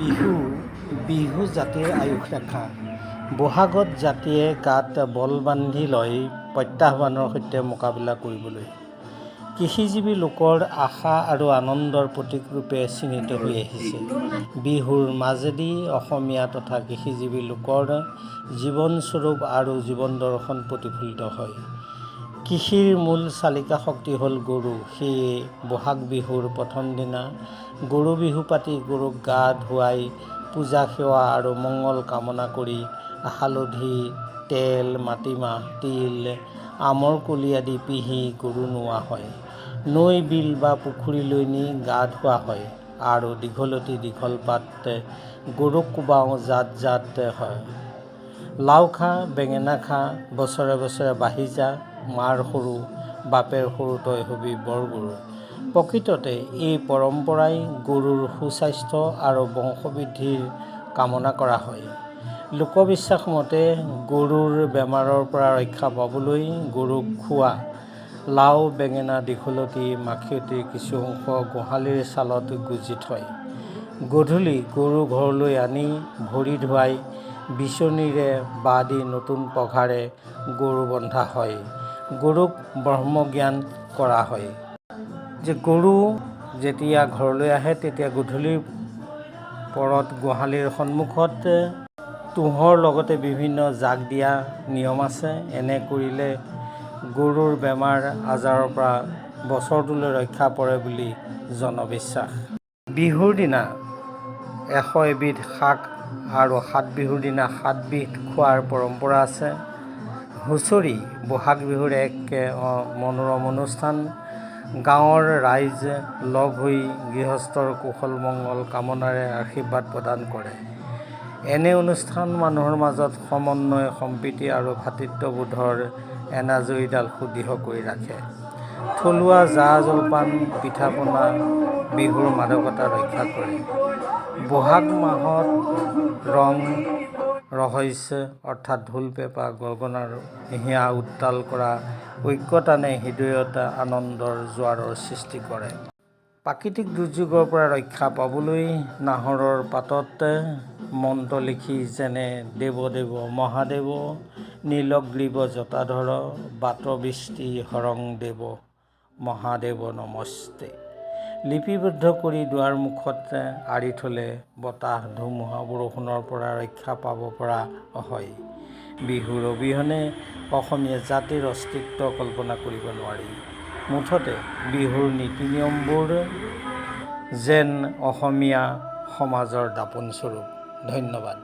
বিহু, বিহু জাতিৰ আয়ুসৰেখা। ব'হাগত জাতিয়ে গাত বল বান্ধি লয় প্ৰত্যাহ্বানৰ সৈতে মোকাবিলা কৰিবলৈ। কৃষিজীৱী লোকৰ আশা আৰু আনন্দৰ প্ৰতীকৰূপে চিহ্নিত হৈ আহিছে। বিহুৰ মাজেদি অসমীয়া তথা কৃষিজীৱী লোকৰ জীৱন স্বৰূপ আৰু জীৱন দৰ্শন প্ৰতিফলিত হয়। কৃষিৰ মূল চালিকা শক্তি হ'ল গৰু। সেয়ে ব'হাগ বিহুৰ প্ৰথম দিনা গৰু বিহু পাতি গৰুক গা ধুৱাই পূজা সেৱা আৰু মংগল কামনা কৰি হালধি, তেল, মাটিমাহ, তিল, আমৰ কলি আদি পিহি গৰু নোওৱা হয়। নৈ, বিল বা পুখুৰীলৈ নি গা ধোৱা হয় আৰু দীঘলতি দীঘল পাত গৰুক কোবাওঁ জাত জাত হয়। লাও খা, বেঙেনা খা, বছৰে বছৰে বাঢ়ি যা, মাৰ সৰু বাপেৰ সৰু তই হবি বৰ গৰু। প্ৰকৃততে এই পৰম্পৰাই গৰুৰ সুস্বাস্থ্য আৰু বংশবৃদ্ধিৰ কামনা কৰা হয়। লোকবিশ্বাস মতে গৰুৰ বেমাৰৰ পৰা ৰক্ষা পাবলৈ গৰুক খোৱা লাও, বেঙেনা, দীঘলতি, মাখিয়তীৰ কিছু অংশ গোহালিৰ চালত গুজি থয়। গধূলি গৰু ঘৰলৈ আনি ভৰি ধুৱাই বিচনীৰে বা দি নতুন পঘাৰে গৰু বন্ধা হয়। গৰুক ব্ৰহ্মজ্ঞান কৰা হয় যে গৰু যেতিয়া ঘৰলৈ আহে, তেতিয়া গধূলিৰ পৰত গোহালিৰ সন্মুখত তুঁহৰ লগতে বিভিন্ন জাগ দিয়া নিয়ম আছে। এনে কৰিলে গৰুৰ বেমাৰ আজাৰৰ পৰা বছৰটোলৈ ৰক্ষা পৰে বুলি জনবিশ্বাস। বিহুৰ দিনা 101বিধ শাক আৰু সাত বিহুৰ দিনা সাতবিধ খোৱাৰ পৰম্পৰা আছে। হুঁচৰি ব'হাগ বিহুৰ এক মনোৰম অনুষ্ঠান। গাঁৱৰ ৰাইজ লগ হৈ গৃহস্থৰ কুশল মংগল কামনাৰে আশীৰ্বাদ প্ৰদান কৰে। এনে অনুষ্ঠান মানুহৰ মাজত সমন্বয়, সম্প্ৰীতি আৰু ভাতৃত্ববোধৰ এনাজৰীডাল সুদৃঢ় কৰি ৰাখে। থলুৱা জা জলপান, পিঠা পনা বিহুৰ মাদকতা ৰক্ষা কৰে। ব'হাগ মাহত ৰং ৰহইচ অৰ্থাৎ ঢোল, পেঁপা, গগনাৰ হিয়া উত্তাল কৰা ঐক্যতানে হৃদয়ত আনন্দৰ জোৱাৰৰ সৃষ্টি কৰে। প্ৰাকৃতিক দুৰ্যোগৰ পৰা ৰক্ষা পাবলৈ নাহৰৰ পাতত মন্ত্ৰ লিখি, যেনে দেৱ দেৱ মহাদেৱ নীলগ্ৰীৱ জটাধৰ বাতবৃষ্টি হৰং দেৱ মহাদেৱ নমস্তে, লিপিবদ্ধ কৰি দুৱাৰ মুখত আঁৰি থ'লে বতাহ, ধুমুহা, বৰষুণৰ পৰা ৰক্ষা পাব পৰা হয়। বিহুৰ অবিহনে অসমীয়া জাতিৰ অস্তিত্ব কল্পনা কৰিব নোৱাৰি। মুঠতে বিহুৰ নীতি নিয়মবোৰ যেন অসমীয়া সমাজৰ দাপোনস্বৰূপ। ধন্যবাদ।